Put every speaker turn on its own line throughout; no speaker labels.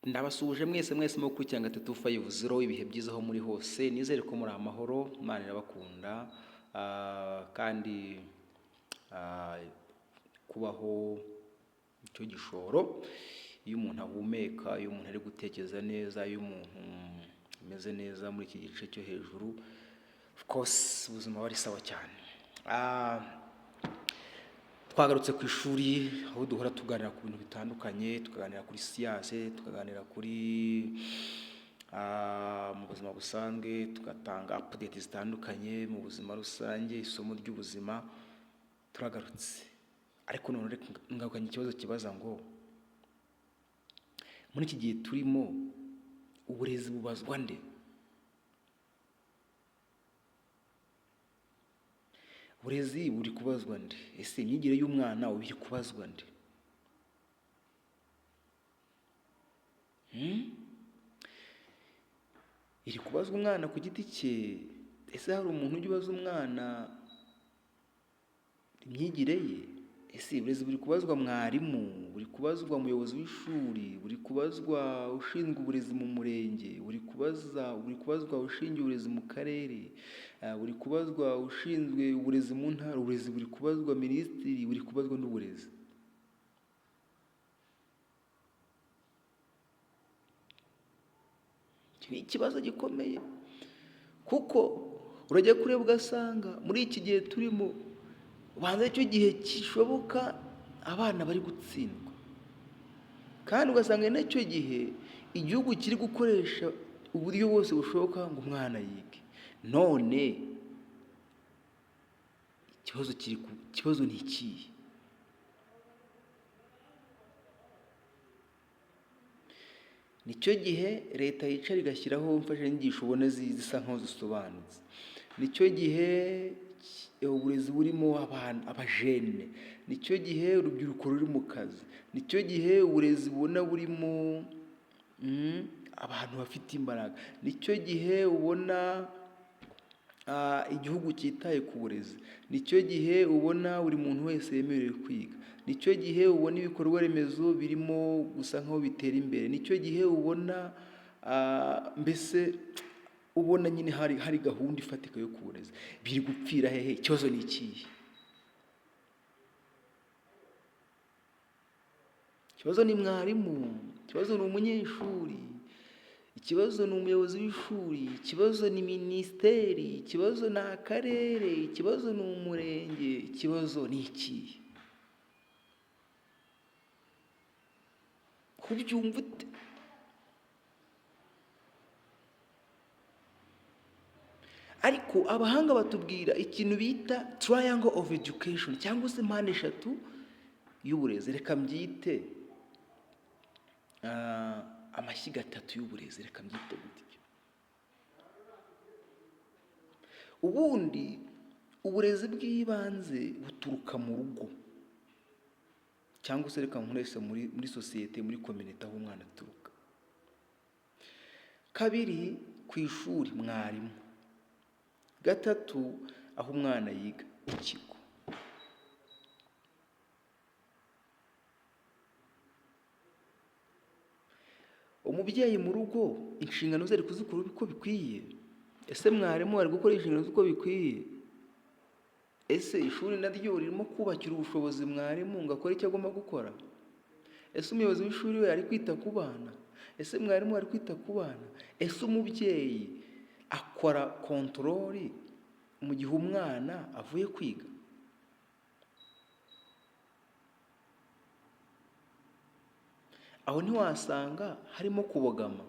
Ndabasuhuje mwese mwese mu gukurikirana 350. Ibihe byiza aho muri hose. Nizere ko muri amahoro. Imana irabakunda, kandi kubaho icyo gishoro. Iyo umuntu ahumeka, iyo umuntu ari gutekereza neza, iyo umuntu ameze neza muri iki gice cyo hejuru, of course ubuzima buba ari sawa cyane. Twagarutse ku ishuri, aho duhora tuganira ku bintu bitandukanye, tukaganira kuri siyanse, tukaganira kuri mu buzima busanzwe, tugatanga update zitandukanye mu buzima rusange, isomo ry'ubuzima. Turagarutse, ariko none reka ngarukanye ikibazo kibaza ngo: muri iki gihe turimo, uburezi bubazwa nde? Uburezi buri kubazwa nde? Ese imyigire y'umwana ubu iri kubazwa nde? Hmm? Iri kubazwa umwana ku giti cye? Ese hari umuntu ujya ubaza umwana imyigire ye? Ese uburezi buri kubazwa mwarimu, buri kubazwa umuyobozi w'ishuri, buri kubazwa ushinzwe uburezi mu murenge, buri kubazwa ushinzwe uburezi mu karere, buri kubazwa ushinzwe uburezi mu ntara, uburezi buri kubazwa minisitiri, buri kubazwa n'uburezi? Iki ni ikibazo gikomeye, kuko urajya kureba ugasanga muri iki gihe turimo, ubanza aricyo gihe kishoboka abana bari gutsindwa, kandi ugasanga ari nacyo gihe igihugu kiri gukoresha uburyo bwose bushoboka ngo umwana yige. None ikibazo kiri ku kibazo ni ikihe? Nicyo gihe leta yicara igashyiraho imfashanyigisho ubona zisa nkaho zisobanutse. Nicyo gihe uburezi burimo abantu, abajene. Nicyo gihe urubyiruko ruri mu kazi. Nicyo gihe uburezi ubona burimo abantu bafite imbaraga. Nicyo gihe ubona igihugu cyitaye ku burezi. Nicyo gihe ubona buri muntu wese yemerewe kwiga. Nicyo gihe ubona ibikorwa remezo birimo gusa nkaho bitera imbere. Nicyo gihe ubona mbese ubona nyine hari gahunda ifatika yo ku burezi. Biri gupfira hehe? Ikibazo ni ikihe? Ikibazo ni mwarimu, ikibazo ni umunyeshuri, ikibazo ni umuyobozi w'ishuri, ikibazo ni minisiteri, ikibazo ni akarere, ikibazo ni umurenge, ikibazo ni ikihe? Kubyumva ute? Ariko abahanga batubwira ikintu bita triangle of education, cyangwa se mpande eshatu y'uburezi. Reka mbyite amashyiga atatu y'uburezi, reka mbyite gutyo. Ubundi uburezi bw'ibanze buturuka mu rugo, cyangwa se reka nkoreshe muri sosiyete, muri community aho umwana aturuka. Kabiri, ku ishuri, mwarimu. Gatatu, aho umwana yiga, ikigo. Umubyeyi mu rugo inshingano ze ari kuzikora uko bikwiye? Ese mwarimu ari gukora inshingano ze uko bikwiye? Ese ishuri naryo ririmo kubakira ubushobozi mwarimu ngo akore icyo agomba gukora? Ese umuyobozi w'ishuri we ari kwita ku bana? Ese mwarimu ari kwita ku bana? Ese umubyeyi akora contrôle mu gihe umwana avuye kwiga? Aho ntiwasanga harimo kubogama?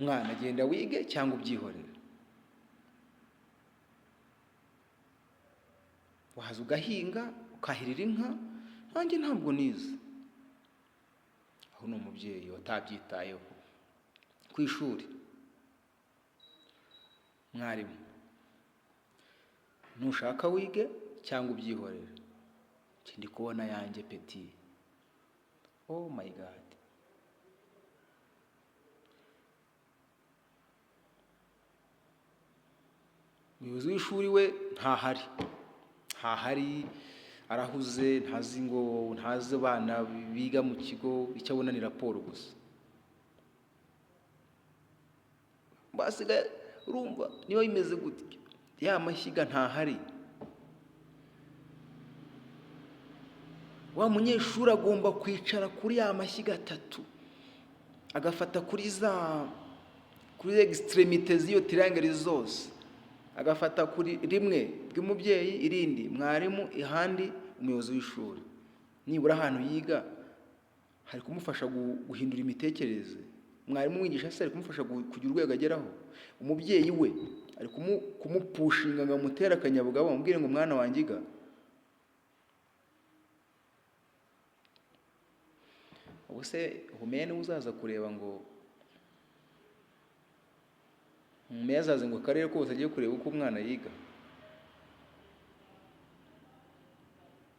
Mwana, genda wige cyangwa ubyihorere. Waza ugahinga, ukahirira inka, nanjye ntabwo nize. Aho ni umubyeyi watabyitayeho. Ku ishuri, mwarimu: nushaka wige cyangwa ubyihorere, ndi kubona yanjye petit. Oh my God! Umuyobozi w'ishuri we ntahari, Ntahari, arahuze, ntazi ngo ntazi abana biga mu kigo, icyo abona ni raporo gusa. Basigaye urumva niba bimeze gutya, ya mashyiga ntahari, wa munyeshuri agomba kwicara kuri ya mashyiga atatu, agafata kuri extrémité z'iyo triangle zose, agafata kuri rimwe ry'umubyeyi, irindi mwarimu, ahandi umuyobozi w'ishuri. Nibura ahantu yiga hari kumufasha guhindura imitekerereze. Mwarimu umwigisha se ari kumufasha kugira urwego ageraho? Umubyeyi we ari kumupushinga ngo amutere akanyabugabo, amubwire ngo: "Mwana wanjye, iga"? Ubu se humeya niwe uzaza kureba ngo meya azaza ngo akarere kose agiye kureba uko umwana yiga?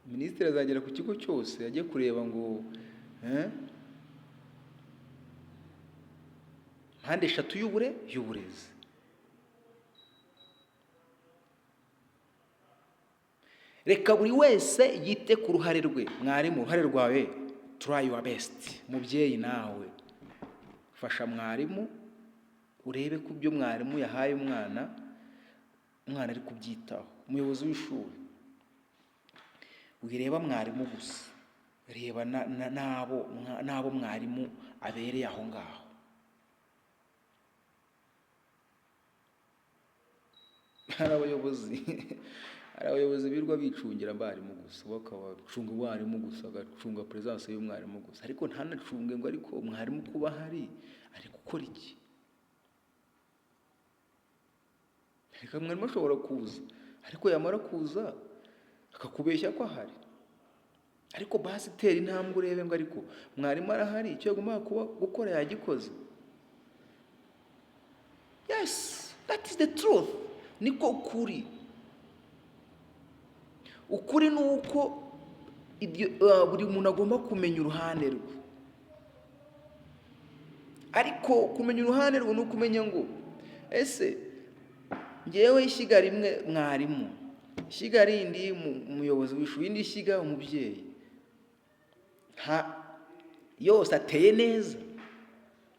Minisitiri azagera ku kigo cyose ajye kureba ngo mpande eshatu y'uburezi? Reka buri wese yite ku ruhare rwe. Mwarimu, uruhare rwawe, try your best. Mubyeyi, nawe fasha mwarimu, urebe ko ibyo mwarimu yahaye umwana, umwana ari kubyitaho. Umuyobozi w'ishuri, wireba mwarimu gusa, reba n'abo mwarimu abereye aho ngaho. Hari abayobozi birirwa bicungira abarimu gusa, bakabacunga umwarimu gusa, agacunga présence y'umwarimu gusa, ariko ntanacunge ngo ariko mwarimu kuba ahari ari gukora iki? Reka, mwarimu ashobora kuza, ariko yamara kuza akakubeshya ko ahari. Ariko basi tera intambwe urebe ngo ariko mwarimu arahari, icyo yagombaga kuba gukora yagikoze? Yes, that is the truth. Niko kuri. Ukuri ni uko buri muntu agomba kumenya uruhande rwe. Ariko kumenya uruhande rwe ni ukumenya ngo: ese ngewe ishyiga rimwe mwarimu, ishyiga rindi umuyobozi w'ishuri, irindi shyiga umubyeyi, nta yose ateye neza?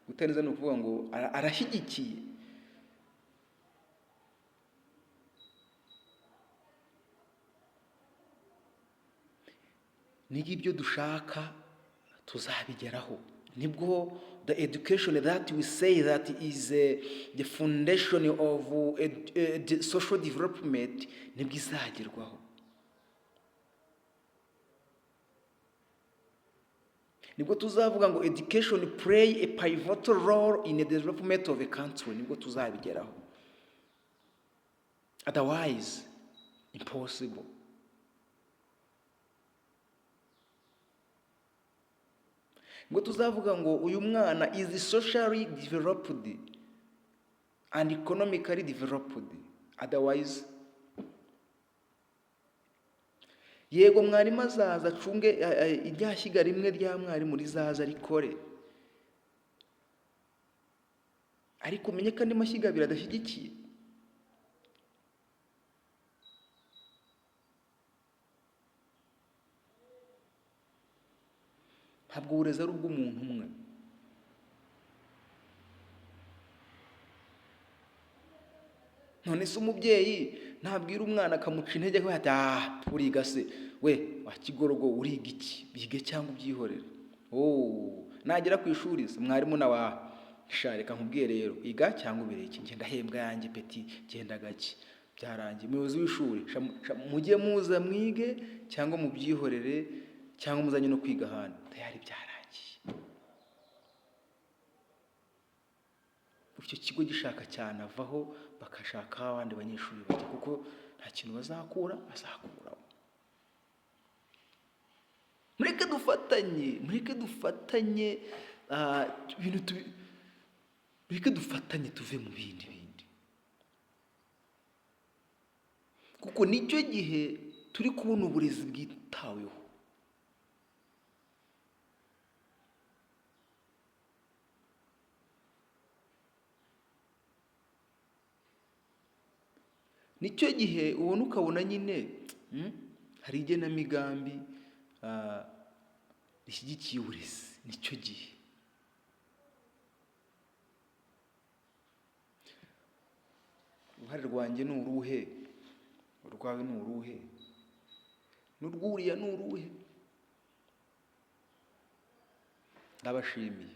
Gutera neza ni ukuvuga ngo arashyigikiye. Niyo ibyo dushaka tuzabigeraho, nibwo the education that we say that is the foundation of the social development, nibwo izagerwaho, nibwo tuzavuga ngo education play a pivotal role in the development of a country, nibwo tuzabigeraho. Otherwise, impossible. Ngo tuzavuga ngo uyu mwana is socially developed and economically developed. Otherwise, yego, mwarimu azaza acunge irya shyiga rimwe rya mwarimu rizaza rikore, ariko umenye ko andi mashyiga abiri adashyigikiye. Ntabwo uburezi ari ubw'umuntu umwe. None se umubyeyi ntabwira umwana, akamuca intege, akavuga ati: "Ah, uriga se we wakigorogo, uriga iki? Bige cyangwa ubyihorere." Oh, nagera ku ishuri se mwarimu nawe: "Ah, sha, reka nkubwiye rero, iga cyangwa ubireke, ngenda ahembwa yanjye peti, genda gake." Byarangiye. Umuyobozi w'ishuri: "Sha, sha, mujye muza mwige cyangwa mubyihorere cyangwa muzanye no kwiga ahandi." Tayari byarangiye. Icyo kigo gishaka cyane avaho, bakashaka aho abandi banyeshuri bajya, kuko nta kintu bazakuramo. Mureke dufatanye, mureke dufatanye, ibintu mureke dufatanye tuve mu bindi bindi, kuko nicyo gihe turi kubona uburezi bwitaweho. Nicyo gihe ubona, ukabona nyine Hari igenamigambi rishyigikiye uburezi, nicyo gihe. Uruhare rwanjye ni uruhe? Urwawe ni uruhe? N'urwuriya ni uruhe? Ndabashimiye.